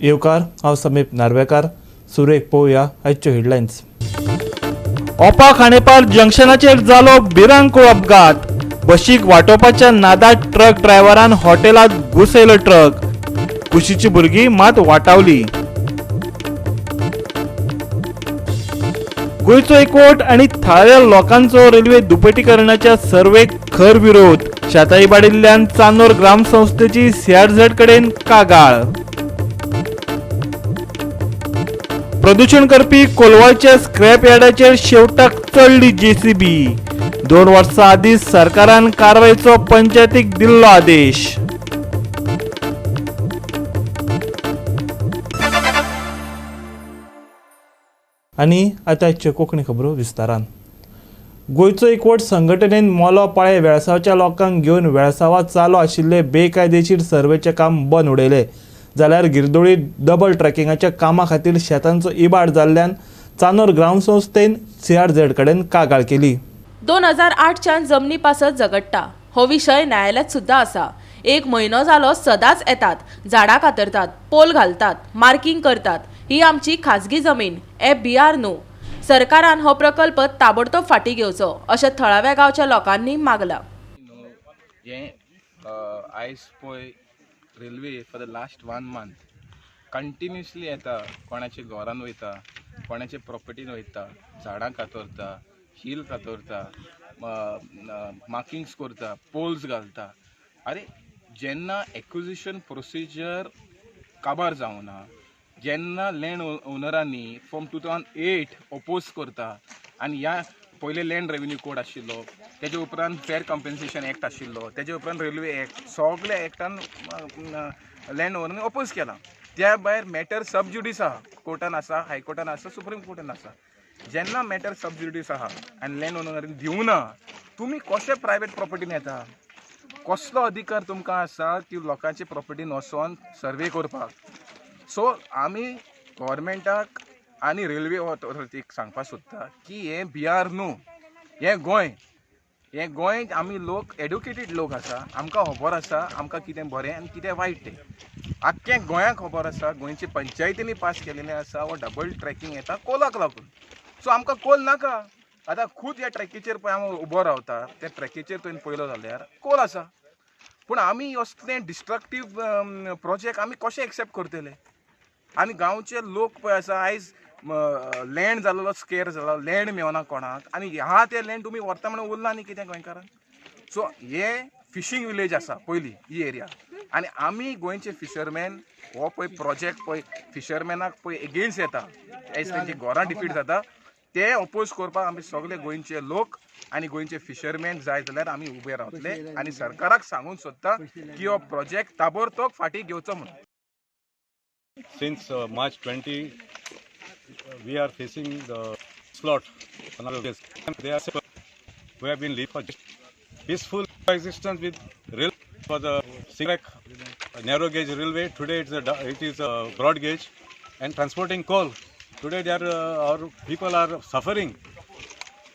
येवकार, हांव समीप नार्वेकार. सुरेख पळोवया आयच्यो हेडलायन्स. ओपा खांडेपार जंक्शनाचेर जालो भिरांकूळ अपघात. बशीक वाटोवपाच्या नादात ट्रक ड्रायव्हरान हॉटेलात घुसयलो ट्रक. कुशीची भुरगीं मात वाटावली. गोंयचो एकवट आनी थळाव्या लोकांचो रेल्वे दुपेटीकरणाच्या सर्वेक खर विरोध. शाताईबाडिल्ल्यान चांदोर ग्रामसंस्थेची सीआरझेड कडेन कागाळ. प्रदूषण करपी कोलवाळच्या स्क्रॅप यार्डाचेर शेवटाक चडली जेसीबी. 2 वर्सां आदीं सरकारान कारवायचो पंचायतीक दिल्लो आदेश. आनी आतां आयच्यो कोंकणी खबरो विस्तारान. गोंयचो एकवट संघटनेन मोलो पाळे वेळसांवच्या लोकांक घेवन वेळसांवांत चालू आशिल्ले बेकायदेशीर सर्वेचें काम बंद उडयलें. जाल्यार गिरदोळी डबल ट्रॅकिंगाच्या कामा खातीर शेतांचो इबाड जाल्ल्यान चांदोर ग्रामसंस्थेन सीआरझेड कडेन कागाळ केली. 2008च्यान जमनी पासत झगडटा हो विशय न्यायालयात सुद्दां आसा. 1 म्हयनो जालो सदांच येतात, झाडां कातरतात, पोल घालतात, मार्किंग करतात. ही आमची खाजगी जमीन, FBR न्हू. सरकारान हो प्रकल्प ताबडतोब फाटीं घेवचो अशें थळाव्या गांवच्या लोकांनी मागलां. हें आयज पळय railway for the last 1 month continuously येता, कोणाच्या घरान वयता, कोणाच्या प्रॉपर्टीन वयता, झाडां कातरता, हिल कातरता, मार्किंग्स करता, पोल्स घालता. अरे जेन्ना एक्विजिशन प्रोसिजर काबार जावना, जेन्ना लँड ओनरांनी फ्रॉम 2008 ओपोज करता आनी ह्या पयले लँड रेवेन्यू कोड आशिल्लो, तेजे उपरांत फेर कम्पेन्सेशन एक्ट आशिल्लो, तेजे उपरांत रेल्वे एक्ट, सगल्या एक्टान लँड ओनरांनी ओपोज केला. त्या भायर मॅटर सब ज्युडीस आहा, कोर्टान आसा, हायकोर्टान आसा, सुप्रीम कोर्टान आसा. जेन्ना मॅटर सब ज्युडीस आहा आनी लँड ओनरांनी दिवना, तुमी कशें प्रायवेट प्रॉपर्टीन येता? कसलो अधिकार तुमकां आसा की लोकांचे प्रॉपर्टीन वचोन सर्वे करपाक? सो आमी गव्हर्मेंटाक आनी रेल्वे ऑथॉरिटीक सांगपाक सोदता की हें बिहार न्हू, हें गोंय. हें गोंय आमी लोक एड्युकेटेड लोक आसा, आमकां खबर आसा आमकां कितें बरें आनी कितें वायट तें. आख्ख्या गोंयाक खबर आसा, गोंयचे पंचायतींनी पास केलेलें आसा हो डबल ट्रॅकिंग येता कोलाक लागून. सो आमकां कोल नाका. आतां खूद ह्या ट्रॅकीचेर पळय आमी उबो रावता, त्या ट्रॅकीचेर तुवें पळयलो जाल्यार कोल आसा. पूण आमी असलें डिस्ट्रक्टीव प्रोजेक्ट आमी कशें एक्सेप्ट करतले? आनी गांवचे लोक पळय आसा आयज लँड जाल्लो स्केर जालो, लँड मेवना कोणाक, आनी ह्या ते लँड तुमी व्हरता म्हणून उरला न्ही कितें गोंयकारांक. सो हे फिशींग विलेज आसा पयली ही एरिया, आनी आमी गोंयचे फिशरमॅन हो पळय प्रोजेक्ट पळय फिशरमॅनाक पळय एगेन्स्ट येता, एज तेंची घरां डिफीट जाता, ते ओपोज करपाक आमी सगळे गोंयचे लोक आनी गोंयचे फिशरमॅन जाय जाल्यार आमी उबे रावतले आनी सरकाराक सांगूंक सोदता की हो प्रोजेक्ट ताबडतोब फाटीं घेवचो म्हणून. Since March 20, we are facing the slot. We have been living for peaceful existence with rail for the single narrow gauge railway. Today it is a broad gauge and transporting coal. Today they are, our people are suffering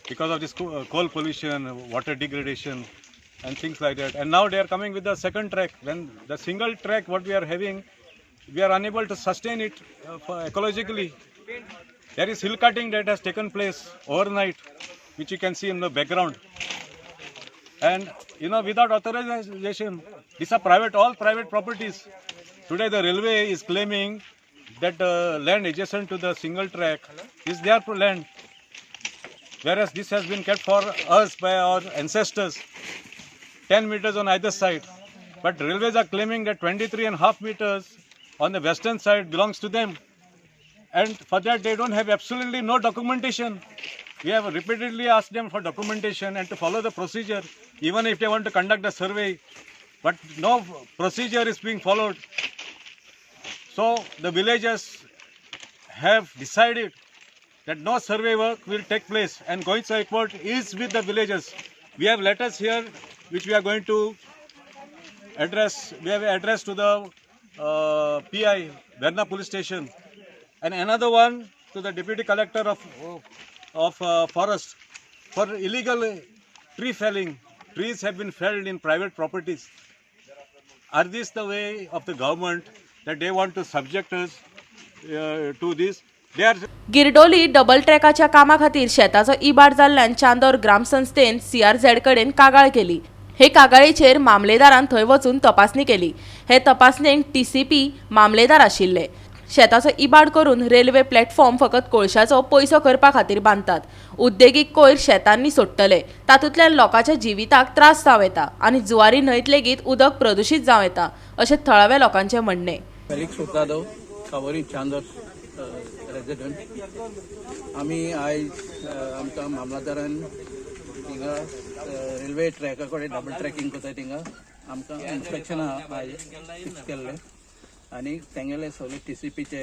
because of this coal pollution, water degradation and things like that. And now they are coming with the second track. When the single track what we are having, we are unable to sustain it for ecologically. There is hill cutting that has taken place overnight, which you can see in the background. And you know, without authorization, these are private, all private properties. Today the railway is claiming that land adjacent to the single track is their land, whereas this has been kept for us by our ancestors, 10 meters on either side. But railways are claiming that 23.5 meters on the western side belongs to them, and for that they don't have absolutely no documentation. We have repeatedly asked them for documentation and to follow the procedure, even if they want to conduct a survey, but no procedure is being followed. So the villagers have decided that no survey work will take place, and Goencho Ekvott is with the villagers. We have letters here which we are going to address. We have addressed to the PI, Verna Police Station, and another one to the Deputy Collector of Forest for illegal tree felling. Trees have been felled in private properties. Are this the way of the government that they want to subject us to this. They are Girdoli double ट्रॅकाच्या कामा खातीर शेताचो इबाड जाल्ल्यान Chandor ग्रामसंस्थेन CRZ कडेन कागाळ केली. हे कागाळीचेर मामलेदारान थंय वचून तपासणी केली. हे तपासणेक टीसीपी मामलेदार आशिल्ले. शेताचो इबाड करून रेल्वे प्लॅटफॉर्म फकत कोळशाचो पयसो करपा खातीर बांदतात. उद्देगीक कोयर शेतांनी सोडटले, तातूंतल्यान लोकांच्या जिविताक त्रास जावं येता आनी जुवारी न्हंयत लेगीत उदक प्रदुशीत जावं येता अशें थळाव्या लोकांचें म्हणणें. Felix Sucado, Cavorim Chandor resident. आमी आयज आमकां मामलादारान थिंगा रेल्वे ट्रॅका कडेन डबल ट्रॅकिंग करता थिंगा आमकां इन्स्पेक्शन आयज फिक्स केल्लें आनी तेंगेले सगळे टीसीपीचे,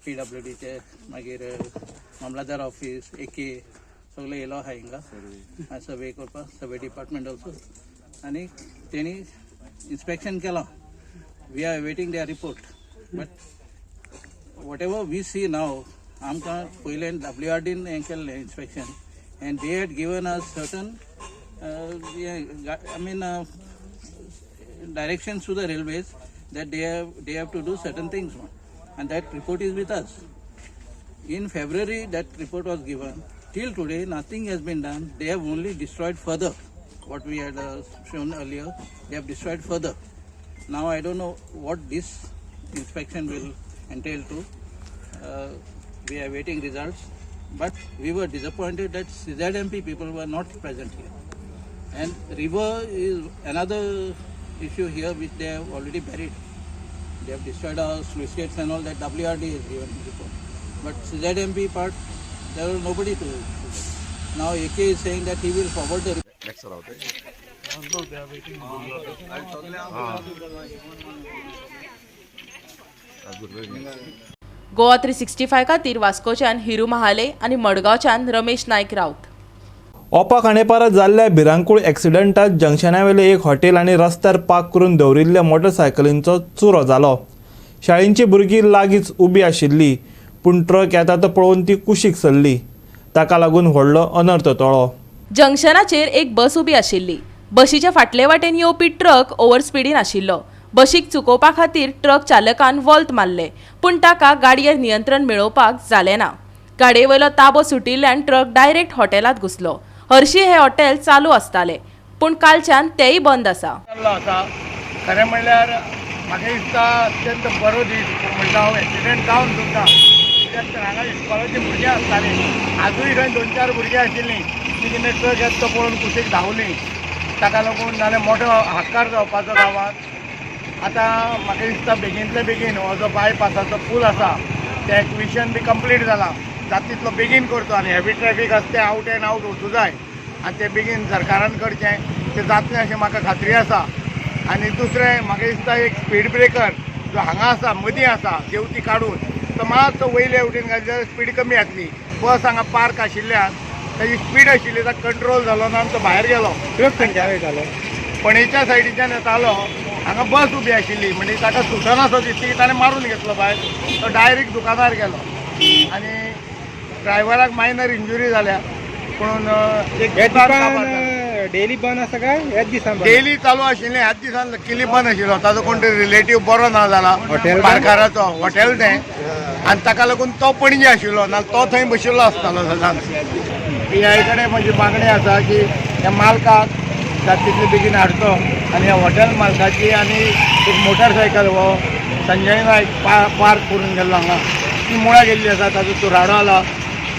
पीडब्ल्यूडीचे, मागीर मामलादार ऑफीस, एके सगळे येयलो आहा हिंगा सर्वे करपाक, सर्वे डिपार्टमेंट ऑल्सो. आनी तेणी इन्स्पेक्शन केलां. We are waiting their report, but whatever we see now, आमकां पयल्यान डब्ल्यू आर डीन हें केल्लें inspection and they had given us certain, I mean, directions to the railways that they have to do certain things, and that report is with us. In February that report was given. Till today nothing has been done. They have only destroyed further what we had shown earlier. They have destroyed further. Now I don't know what this inspection will entail to. We are waiting results, but we were disappointed that CZMP people were not present here. And river is another issue here, which they have already buried. They have destroyed our sluice gates and all that. WRD is given report. But CZMP part, there was nobody to. Now AK is saying that he will forward the Goa 365 खातीर वास्कोच्यान हिरू महाले आनी मडगांवच्यान रमेश नायक राऊत. ओपा खांडेपारा जाल्ल्या भिरांकूळ एक्सिडंटात जंक्शनावेलें एक hotel आनी रस्त्यार park करून दवरिल्ल्या मोटरसायकलींचो चुरो जालो. शाळेंची भुरगीं लागींच उबी आशिल्ली, पूण ट्रक येता तो पळोवन ती कुशीक सरली. ताका लागून व्हडलो अनर्थ टळ्ळो. जंक्शनाचेर एक बस उबी आशिल्ली. बशीच्या फाटले वाटेन येवपी ट्रक ओव्हर स्पिडीन आशिल्लो. बशीक चुकोवपा खातीर ट्रक चालकान वॉल्त मारले, पूण ताका गाडयेर नियंत्रण मेळोवपाक जालें ना. गाडयेवयलो ताबो सुटिल्ल्यान ट्रक डायरेक्ट हॉटेलांत घुसलो. हरशी हें हॉटेल चालू आसतालें, पूण कालच्यान तेंय बंद आसा. जाल्लो आसा. खरें म्हणल्यार म्हाका दिसता अत्यंत बरो दीस म्हणटा हांव, एक्सिडेंट जावन सुद्दां. कित्याक तर हांगा इस्कॉलाचीं भुरगीं आसतालीं, आजूय थंय दोन चार भुरगीं आशिल्लीं. ती कितें ट्रक येता तो पळोवन कुशीक धांवलीं. ताका लागून नाल्यार मोठो हाहाकार जावपाचो गांवांत. आतां म्हाका दिसता बेगीनतले बेगीन हो जो बायपासाचो पूल आसा तें एक्विशन बी कंप्लीट जाला, जाता तितलो बेगीन करचो आनी हेवी ट्रॅफीक आसा तें आवट एंड आवट वचूं जाय आनी तें बेगीन सरकारान करचें. तें जातलें अशें म्हाका खात्री आसा. आनी दुसरें म्हाका दिसता एक स्पीड ब्रेकर जो हांगा आसा, मदीं आसा, देंवती काडून तो मातसो वयले वटेन घातले जाल्यार स्पीड कमी जातली. बस हांगा पार्क आशिल्ल्यान ताजी स्पीड आशिल्ली, ताका कंट्रोल जालो ना आनी तो भायर गेलो. ट्रक खंयच्यान वयतालो? पणेच्या सायडीच्यान येतालो. हांगा बस उबी आशिल्ली, म्हणजे ताका सुटनासो दिसली की ताणें मारून घेतलो भायर. तो डायरेक्ट दुकानार गेलो आनी ड्रायव्हराक मायनर इंजुरी जाल्या, पूण एक हे दुकान काबार जालें. दुकान डेली बंद आसा काय ह्याच दिसान बंद? डेली चालू आशिल्लें, ह्याच दिसान लक्किली बंद आशिल्लो. ताजो कोण तरी रिलेटीव बरो ना जाला. हॉटेल बंद? पारकाराचो हॉटेल तें आनी ताका लागून तो पणजे आशिल्लो, ना तो थंय बशिल्लो आसतालो सदांच. पी I कडेन म्हजी मागणी आसा की ह्या मालकाक जाता तितले बेगीन हाडचो आनी ह्या हॉटेल मालकाची आनी एक मोटरसायकल हो संजय नायक पार्क करून गेल्लो हांगा, ती मुळां गेल्ली आसा. ताजो तुराडो आला.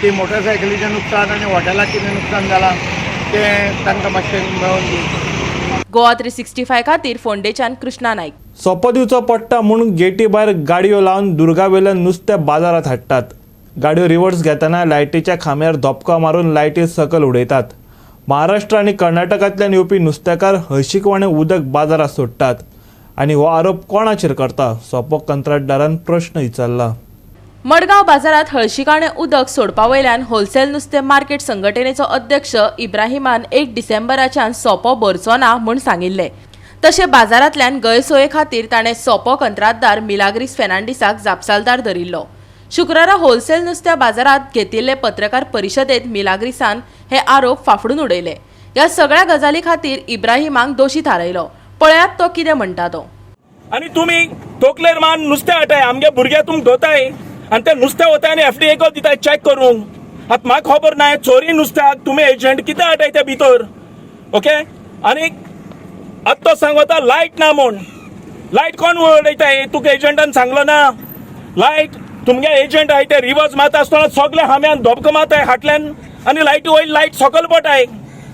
ती मोटरसायकलीचें नुकसान आनी हॉटेलाक कितें नुकसान जालां तें तांकां मातशें मेळोवन दिवचें. गोवा 365 खातीर फोंडेच्यान कृष्णा नायक. सोपो दिवचो पडटा म्हूण गेटी भायर गाडयो लावन दुर्गावेल्यान नुस्तें बाजारांत हाडटात. गाडयो रिवर्स घेतना लायटीच्या खांब्यार धपको मारून लायटी सकयल उडयतात. महाराष्ट्र आनी कर्नाटकांतल्यान येवपी नुस्तेकार हळशिकवाणें उदक बाजारांत सोडटात आनी हो आरोप कोणाचेर करता, सोपो कंत्राटदारान प्रश्न विचारला. मडगांव बाजारात हळशिकाणें उदक सोडपा वयल्यान होलसेल नुस्तें मार्केट संघटनेचो अध्यक्ष इब्राहिमान 1 डिसेंबराच्यान सोपो भरचो ना म्हूण सांगिल्लें. तशें बाजारांतल्यान गैरसोये खातीर ताणें सोपो कंत्राटदार मिलाग्रीस फेर्नांडीसाक जापसालदार धरिल्लो. शुक्रारा होलसेल नुस्त्या बाजारात घेतिल्ले पत्रकार परिशदेंत मिलाग्रीसान हे आरोप फाफडून उडयले. ह्या सगळ्या गजाली खातीर इब्राहिमाक दोशी थारायलो. पळयात तो कितें म्हणटा तो. आनी तुमी तोकलेर मान नुस्तें हाडटाय, आमगे भुरगे तुमकां धोताय आनी ते नुस्तें वताय आनी एफडीएको दिताय चॅक करूंक. आतां म्हाका खबर ना चोरी नुस्त्याक तुमी एजंट कितें हाडटाय ते भितर. ओके, आनी आतां तो सांगता लायट ना म्हूण. लायट कोण उडयताय? तुका एजंटान सांगलो ना? लायट तुमगे एजंट आहाय ते रिवर्स मारता आसतना सगळे हाम्यान धपको मारताय फाटल्यान आनी लायटी वयर लायट सकयल पडटाय.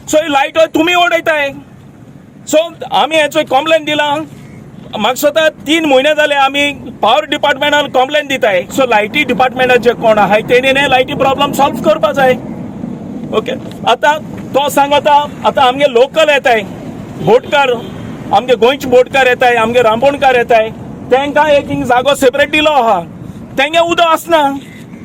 सो ही लायट तुमी उडयताय. सो आमी हेचो कंप्लेन दिला. म्हाका दिसता 3 म्हयने जाले आमी पावर डिपार्टमेंटान कंप्लेन दिताय. सो लायटी डिपार्टमेंटाचे कोण आहाय तेणी लायटी प्रॉब्लम सॉल्व करपा जाय. ओके, आतां तो सांगता आतां आमगे लोकल येताय बोटकार, आमगे गोंयचे बोटकार येताय, आमगे रांपोणकार येताय, तांकां एक हिंग जागो सेपरेट दिलो आहा. तेंगे उदक आसना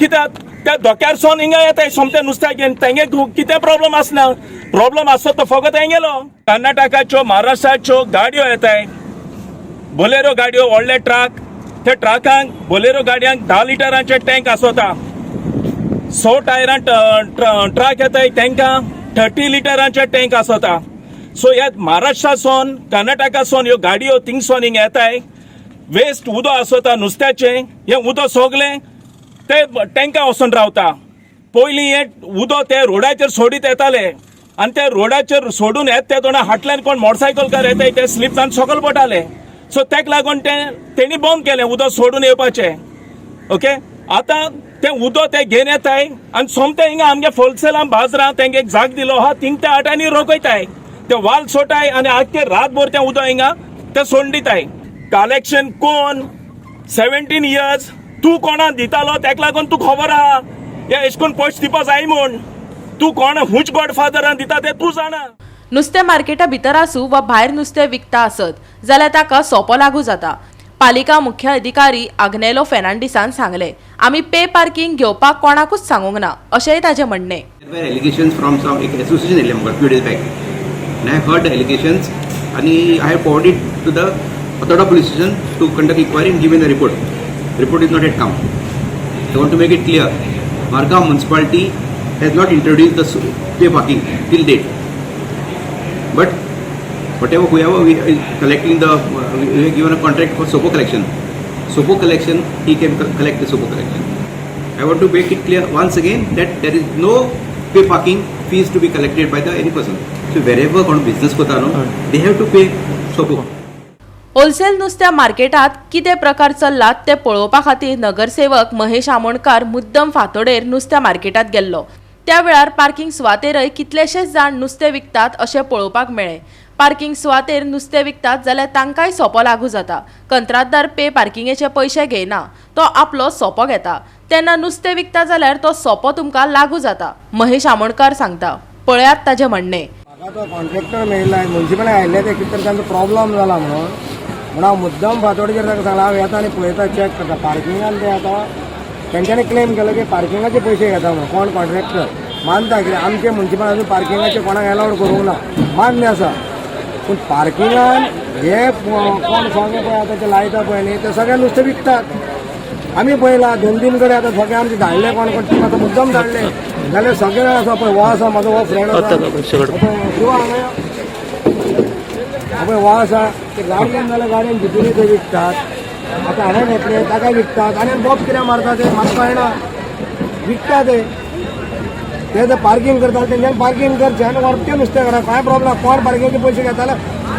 कित्याक त्या धोक्यार सोन हिंगा येताय सोमते नुस्त्याक घेवन. तेंगे कितें प्रॉब्लम आसना, प्रॉब्लम आसतो तो फकत हेंगेलो. कर्नाटकाच्यो महाराष्ट्राच्यो गाडयो येताय, बोलेरो गाडयो, व्हडले ट्रक. त्या ट्रकांक बोलेरो गाडयांक 10 लिटरांचे टँक आसता. 100 टायरां ट्रक येताय, तांकां 30 लिटरांचे टँक आसता. सो ह्या महाराष्ट्रासून कर्नाटकासून ह्यो गाडयो थिंगसून हिंगा येताय. वेस्ट उदक आसता नुस्त्याचें, हें उदक सगळें ते टँका वचून रावता. पयलीं हें उदक ते रोडाचेर सोडीत येताले आनी ते रोडाचेर सोडून येत ते तोंडा हाटल्यान कोण मोटरसायकलकार येताय ते स्लीप जावन सकयल पडटाले. सो तेका लागून ते तेणी बंद केलें उदक सोडून येवपाचें. ओके, आतां तें उदक ते घेवन येताय आनी सोमतें हिंगा आमगे होलसेलान बाजरां तेंगे एक जाग दिलो आहा, थिंग ते आटांनी रोखयताय, ते वाल सोटाय आनी आख्खे रातभर तें उदक हिंगा ते सोडून दिताय. कलेक्शन कोण 17 इयर्स तूं कोणा दितालो तेका लागून तूं खबर आहा हे एश कोन पयशे दिवपा जाय म्हूण. तूं कोण हुंच गॉड फादरान दिता ते तूं जाणा. नुस्तें मार्केटा भितर आसूं वा भायर नुस्तें विकता आसत जाल्यार ताका सोपो लागू जाता. पालिका मुख्य अधिकारी आग्नेलो फेर्नांडीसान सांगलें, आमी पे पार्किंग घेवपाक कोणाकूच सांगूंक ना अशेंय ताजें म्हणणें. There were allegations from some एक association येयल्लें म्हाका few days back and I heard the allegations आणि I have forwarded to the Fatorda police station to conduct inquiry and give in the report. Report is not yet come. I want to make it clear, Margao municipality has not introduced the pay parking till date. But whatever whoever we is collecting the we have given a contract for SOPO collection. SOPO collection, he can collect the SOPO collection. I want to make it clear once again that there is no pay parking fees to be collected by the any person. So wherever कोण business करता न्हू, they have to pay SOPO. Wholesale नुस्त्या मार्केटात कितें प्रकार चल्लात ते पळोवपा खातीर नगरसेवक महेश आमोणकार मुद्दम फांतोडेर नुस्त्या मार्केटात गेल्लो. त्या वेळार पार्किंग सुवातेरय कितलेशेच जाण नुस्तें विकतात अशें पळोवपाक मेळ्ळें. पार्किंग सुवातेर नुस्तें विकतात जाल्यार तांकांय सोपो लागू जाता. कंत्राटदार पे पार्किंगेचे पयशे घेयना, तो आपलो सोपो घेता. तेन्ना नुस्तें विकता जाल्यार तो सोपो तुमकां लागू जाता, महेश आमोणकार सांगता. पळयात ताजें म्हणणें. म्हाका तो कॉन्ट्रॅक्टर मेळिल्लो, मुन्सिपल आयिल्ले ते कितें तरी तांचो प्रॉब्लम जाला म्हणून म्हणून हांव मुद्दम फांतोडेचेर ताका सांगलां, हांव येता आनी पळयता, चॅक करता. पार्किंगान ते आतां तेंच्यांनी क्लेम केलो की पार्किंगाचे पयशे घेता म्हणून कोण कॉन्ट्रॅक्टर. मानता कित्याक आमचे मुन्सिपल अजून पार्किंगाचे कोणाक एलावड करूंक ना, मान्य आसा. पूण पार्किंगान हे कोण सोंगे पळय आतां ते लायता पळय न्ही, ते सगळे नुस्तें विकतात. आमी पळयला 2-3 कडेन आतां सगळे आमचे धाडले कोण कोण टीम आतां मुद्दम धाडले जाल्यार सगळे आसा पळय. हो आसा म्हाजो हो फ्रेंड आसा पळय, हांगा पळय हो आसा. ते गाडयेन जाल्यार गाडयेन भितून ते विकतात. आतां हाणें घेतले ताका विकतात आनी बोब कित्याक मारता ते म्हाका कळना. विकता ते ते जर पार्किंग करता तेंच्यानी पार्किंग करचें आनी व्हरचें नुस्तें घरा. कांय प्रॉब्लम. कोण पार्किंगचे पयशे घेताले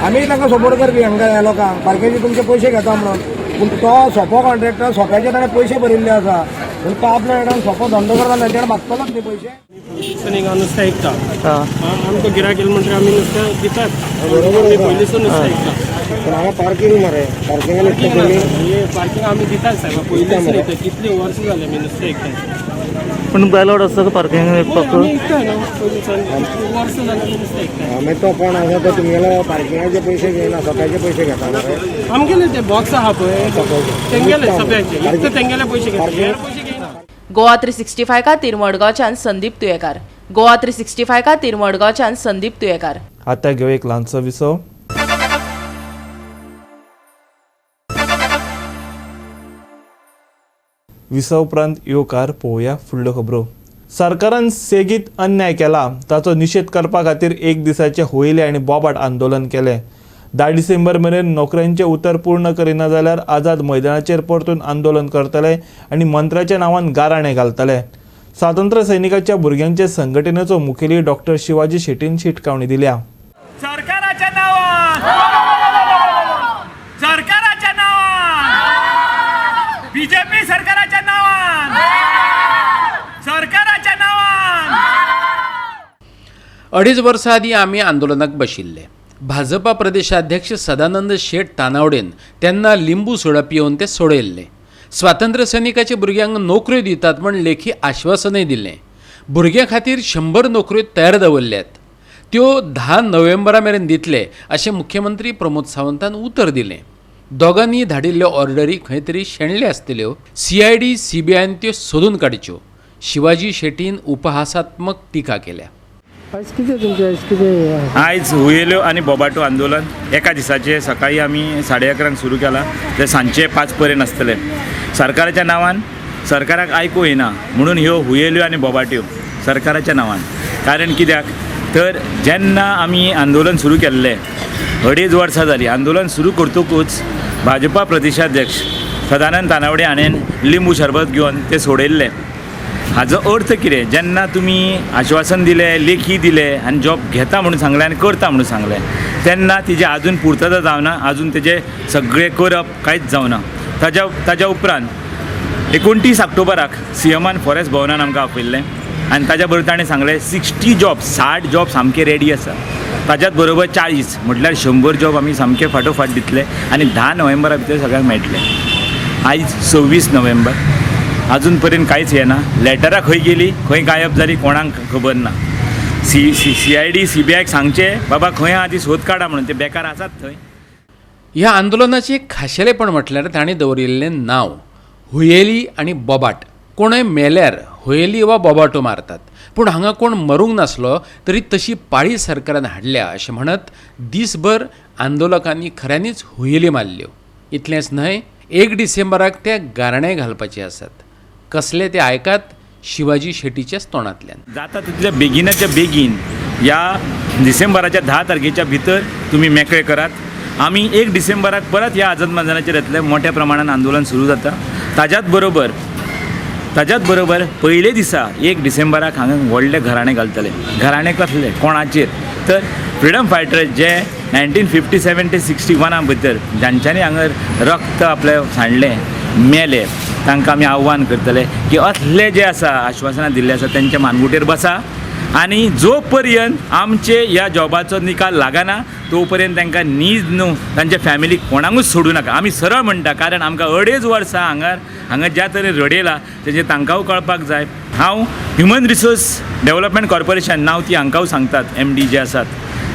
आमी तांकां सपोर्ट करपी हांगा ह्या लोकांक पार्किंगचे तुमचे पयशे घेता म्हणून. पूण तो सोपो कॉन्ट्रॅक्टर सोप्याचे ताणें पयशे भरिल्ले आसा पूण तो आपल्या हेडान सोपो धंदो करता, तेंच्यानी मागतलोच न्ही पयशे. पयलींसून हिंगा नुस्तें विकता. आमकां गिरायक येयलें म्हणटकीर आमी नुस्तें दितात. आमी पयलींसून नुस्तें विकता. पूण हांगा पार्किंग मरे, पार्किंगान इतलें कमी. पार्किंग आमी दितात साहेब, पयलींसून विकता. कितलीं वर्सां जालीं आमी नुस्तें विकता. पूण अलावड आसता का पार्किंग विकपाक? आमी विकता न्हू पयलींसून, कितलीं वर्सां जालीं आमी नुस्तें विकता. मागीर तो कोण आसा तो तुमगेलो पार्किंगाचे पयशे घेयना, सोप्याचे पयशे घेता मरे. आमगेले ते बॉक्स आहा पळय तेंगेले सगळ्यांचे इतले तेंगेले पयशे घेता, हेर पयशे घेयना. गोवा 365 खातीर मडगांवच्यान संदीप तुयेकार. गोवा 365 खातीर मडगांवच्यान संदीप तुयेकार. आतां घेवया एक ल्हानसो विसव. विसव उपरांत येवकार पळोवया फुडल्यो खबरो. सरकारान सेगीत अन्याय केला ताचो निशेध करपा खातीर एक दिसाचें होयले आनी बोबाट आंदोलन केलें. 10 डिसेंबर मेरेन नोकऱ्यांचें उतर पूर्ण करिना जाल्यार आझाद मैदानाचेर परतून आंदोलन करतले आनी मंत्र्याच्या नांवान गाराणें घालतले. स्वातंत्र्य सैनिकाच्या भुरग्यांचे संघटनेचो मुखेली डॉक्टर शिवाजी शेट्टीन शिटकावणी दिल्या. सरकाराच्या नावान, सरकाराच्या नावान, बीजेपी सरकाराच्या नावान, सरकाराच्या नावान. 2.5 वर्सां आदीं आमी आंदोलनाक बशिल्ले. भाजपा प्रदेशाध्यक्ष सदानंद शेट तानावडेन तेन्ना लिंबू सोडा पिवन ते सोडयल्ले. स्वातंत्र्य सैनिकाच्या भुरग्यांक नोकऱ्यो दितात म्हण लेखी आश्वासनय दिल्लें. भुरग्यां खातीर 100 नोकऱ्यो तयार दवरल्यात, त्यो 10 नोव्हेंबरा मेरेन दितले अशें मुख्यमंत्री प्रमोद सावंतान उतर दिलें. दोगांनी धाडिल्ल्यो ऑर्डरी खंय तरी शेणल्यो आसतल्यो. CID CBIन त्यो सोदून काडच्यो. शिवाजी शेट्टीन उपहासात्मक टिका केल्या. आयज हुयेल्यो आनी बोबाटो आंदोलन एका दिसाचे सकाळी आमी 11:30 सुरू केलां ते सांजचे 5 पर्यंत आसतले. सरकाराच्या नांवान सरकाराक आयकूंक येना म्हणून ह्यो हुयेल्यो आनी बोबाट्यो सरकाराच्या नांवान. कारण कित्याक तर जेन्ना आमी आंदोलन सुरू केल्लें 2.5 वर्सां जालीं. आंदोलन सुरू करतकूच भाजपा प्रदेशाध्यक्ष सदानंद तानावडे हाणें लिंबू शरबत घेवन ते सोडयल्ले. हाजो अर्थ कितें, जेन्ना तुमी आश्वासन दिलें, लेखी दिलें आनी जॉब घेता म्हणून सांगलें आनी करता म्हणून सांगलें तेन्ना तिजें आजून पुर्तता जावना, आजून तेजें सगळें करप कांयच जावना. ताज्या उपरांत 29 ऑक्टोबराक CMआन फॉरेस्ट भवनान आमकां आपयल्लें आनी ताज्या बरोबर ताणें सांगलें 60 जॉब 60 जॉब सामके रेडी आसा. ताज्याच बरोबर 40 म्हटल्यार 100 जॉब आमी सामके फाटोफाट दितले आनी 10 नोव्हेंबरा भितर सगळ्यांक मेळटले. आयज 26 नोव्हेंबर, अजून पर्यंत कांयच येना. लेटरां खंय गेली, खंय गायब जाली कोणाक खबर ना. CID CBIक सांगचें बाबा खंय आहा ती सोद काडा म्हणून, ते बेकार आसात थंय. ह्या आंदोलनाचें खाशेलेपण म्हटल्यार तांणी दवरिल्लें नांव हुयेली आनी बोबाट. कोणय मेल्यार हुयेली वा बोबाटो मारतात, पूण हांगा कोण मरूंक नासलो तरी तशी पाळी सरकारान हाडल्या अशें म्हणत दीसभर आंदोलकांनी खऱ्यांनीच हुयेली मारल्यो. इतलेंच न्हय, 1 डिसेंबराक ते गाराणें घालपाचे आसात. कसले ते आयकात शिवाजी शेट्टीच्याच तोंडांतल्यान. जाता तितल्या बेगिनाच्या बेगीन ह्या डिसेंबराच्या 10 तारखेच्या भितर तुमी मेकळे करात. आमी 1 डिसेंबराक परत ह्या आझाद मैदानाचेर येतले. मोठ्या प्रमाणान आंदोलन सुरू जाता. ताज्याच बरोबर पयले दिसा 1 डिसेंबराक हांगा व्हडले घराणे घालतले. घराणे कसले, कोणाचेर, तर फ्रिडम फायटर जे 1957 ते 61 भितर जांच्यांनी हांगा रक्त आपलें सांडलें, मेले, तांकां आमी आव्हान करतले की असले जे आसा आश्वासनां दिल्लें आसा तेंच्या मानगुटेर बसा आनी जो पर्यंत आमचे ह्या जॉबाचो निकाल लागना तो पर्यंत तांकां नीज न्हू तांच्या फॅमिलीक कोणाकूच सोडूं नाका. आमी सरळ म्हणटा, कारण आमकां 2.5 वर्सां हांगा ज्या तरेन रडयला तेजें तांकांय कळपाक जाय. हांव ह्युमन रिसोर्स डेवलपमेंट कॉर्पोरेशन नांव ती हांकां सांगतात MD जे आसात,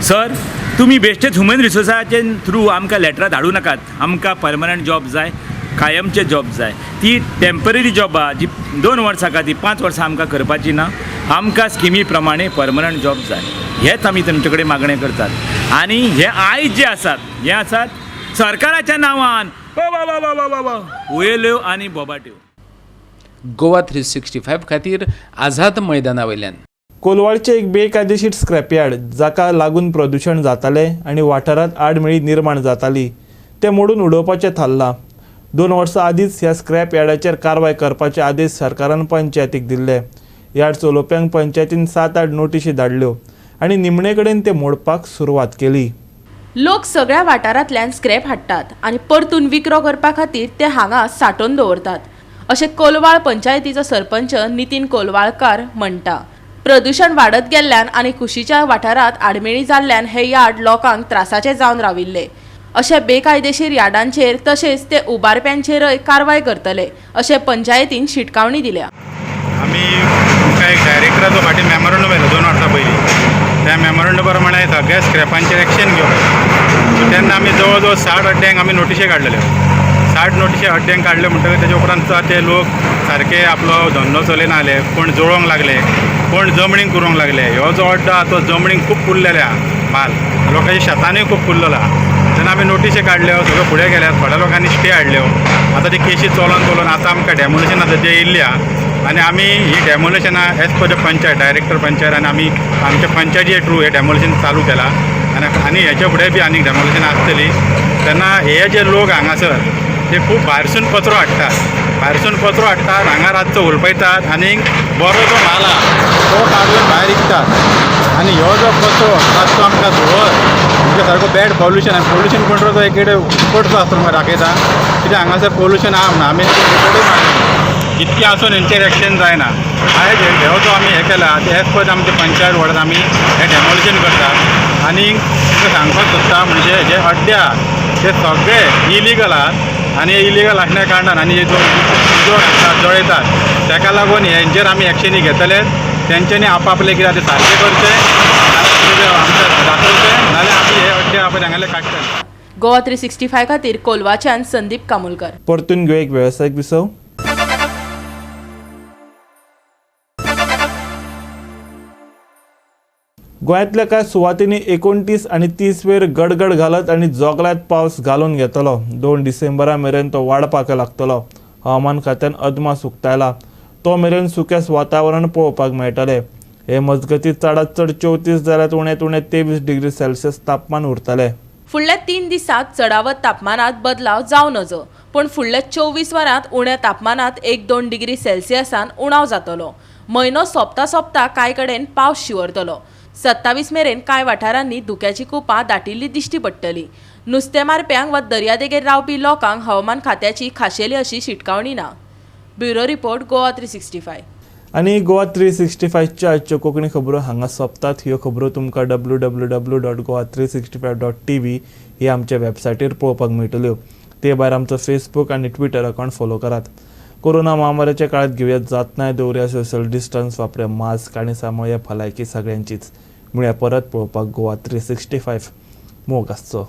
सर तुमी बेश्टेच ह्युमन रिसोर्साचे थ्रू आमकां लेटरां धाडूं नाकात. आमकां परमनंट जॉब जाय, कायमचे जॉब जाय. ती टेम्पररी जॉबां जी 2 वर्सां खातीर 5 वर्सां आमकां करपाची ना. आमकां स्किमी प्रमाणे परमनंट जॉब जाय, हेच आमी तुमचे कडेन मागणें करतात. आनी हे आयज जे आसात हे आसात सरकाराच्या नांवान हुयेल्यो आनी बोबाट्यो. गोवा 365 खातीर आझाद मैदाना वयल्यान. कोलवाळचे एक बेकायदेशीर स्क्रॅपयार्ड जाका लागून प्रदूशण जातालें आनी वाठारांत आडमेळी निर्माण जाताली तें मोडून उडोवपाचें थारलां. 2 वर्सां आदींच ह्या स्क्रॅप यार्डाचेर कारवाय करपाचे आदेश सरकारान पंचायतीक दिल्ले. यार्ड चलोवप्यांक पंचायतीन 7-8 नोटिशी धाडल्यो आनी निमणे कडेन ते मोडपाक सुरवात केली. लोक सगळ्या वाठारांतल्यान स्क्रॅप हाडटात आनी परतून विक्रो करपा खातीर ते हांगा सांठोवन दवरतात अशें कोलवाळ पंचायतीचो सरपंच नितीन कोलवाळकार म्हणटा. प्रदूशण वाडत गेल्ल्यान आनी कुशीच्या वाठारांत आडमेळी जाल्ल्यान हे यार्ड लोकांक त्रासाचे जावन राविल्ले. अशे बेकायदेशीर यार्डांचेर तशेंच ते उबारप्यांचेरय कारवाय करतले अशें पंचायतीन शिटकावणी दिल्या. आमी आमकां एक डायरेक्टराचो फाटीं मेमोरंडम येयलो 2 वर्सां पयलीं. त्या मेमोरंडम प्रमाणे सगळ्या स्क्रॅपांचेर एक्शन घेवप. तेन्ना आमी जवळ जवळ 60 अड्ड्यांक आमी नोटिशी काडलेल्यो. 60 नोटिशी अड्ड्यांक काडल्यो म्हणटकीर तेजे उपरांत ते लोक सारके आपलो धंदो चलयना जाले, कोण जळोवंक लागले, कोण जमणीक करूंक लागले. ह्यो जो अड्डो आहा तो जमणीक खूब पुरलेलो आहा, माल लोकांच्या शेतानूय खूब पुरलेलो आहा. तेन्ना आमी नोटिशी काडल्यो, सगळ्यो फुडें गेल्यात, थोड्या लोकांनी स्टे हाडल्यो. आतां ती केशी चलोन चलोन आतां आमकां डेमोलिशन आतां तें येयल्ली आहा आनी आमी ही डेमोलिशनां as per the panchayat director panchayat आनी आमी आमच्या पंचायतीचे थ्रू हें डेमोलिशन चालू केलां. आनी आनी हेच्या फुडें बी आनीक डेमोलिशन आसतली. तेन्ना हे जे लोक हांगासर ते खूब भायरसून कचरो हाडटात, भायरसून कचरो हाडटात, हांगा रातचो हुलपयतात आनी बरो जो म्हाल आहा तो काडून भायर विकतात. आनी ह्यो जो कचरो रातचो आमकां धुंवर म्हणजे सारको बॅड पॉल्युशन आनी पॉल्युशन कंट्रोल एक कडेन रिपोर्ट जो आसता तुमकां दाखयता कित्याक हांगासर पॉल्युशन आहा म्हणून आमी रिपोर्टूय मारले, इतकें आसून हेंचेर एक्शन जायना. आयज हो जो आमी हें केला ते एज पर आमचे पंचायत वॉर्डान आमी हें डेमोलिशन करतात. आनी तुमकां सांगपाक सोदता म्हणजे जे अड्डे आहा ते सगळे इलिगल आहात आनी इलिगल आसल्या कारणान आनी जो उजो घालतात जळयतात ताका लागून हेंचेर आमी एक्शनी घेतले. तेंच्यांनी आपआपलें कितें तें सारकें करचें, आमकां दाखोवचें, नाजाल्यार आमी हे अड्डे आपण हांगासरले काडटले. गोवा 365 खातीर कोलवाच्यान संदीप कामुलकर. परतून घेवया एक वेवसायीक विसव. गोंयांतल्या कांय सुवातींनी 29 आनी 30 वेर गडगड घालत आनी जोगलात पावस घालून घेतलो. 2 डिसेंबरा मेरेन तो वाडपाक लागतलो. हवामान खात्यान अदमास उक्तायला. तो मेरेन सुकेस वातावरण पळोवपाक मेळटलें. हे मजगतीं चडांत चड 34 जाल्यार उण्यांत उणें 23 डिग्री सेल्सियस तापमान उरतलें. फुडल्या 3 दिसांत चडावत तापमानात बदलाव जावं नजो, पूण फुडल्या 24 वरांत उण्या तापमानात 1-2 डिग्री सेल्सियसान उणाव जातलो. म्हयनो सोंपता सोंपता कांय कडेन पावस शिंवरतलो. 27 मेरेन कांय वाठारांनी धुक्याची कुपां दाटिल्ली दिश्टी पडटली. नुस्तें मारप्यांक वा दर्यादेगेर रावपी लोकांक हवामान खात्याची खाशेली अशी शिटकावणी ना. Bureau report, Goa 365. आनी गोवा 365च्या आजच्यो कोंकणी खबरो हांगा सोंपतात. ह्यो खबरो तुमकां www.goa365.tv ही आमच्या वेबसायटीर पळोवपाक मेळटल्यो. ते भायर आमचो फेसबूक आनी ट्विटर अकावंट फॉलो करात. कोरोना महामारीच्या काळात घेवया जातनाय दवरया, सोशल डिस्टन्स वापरुया, मास्क आनी सांबाळया भलायकी सगळ्यांचीच. मेळया परत पळोवपाक गोवा 365. मोग आसचो.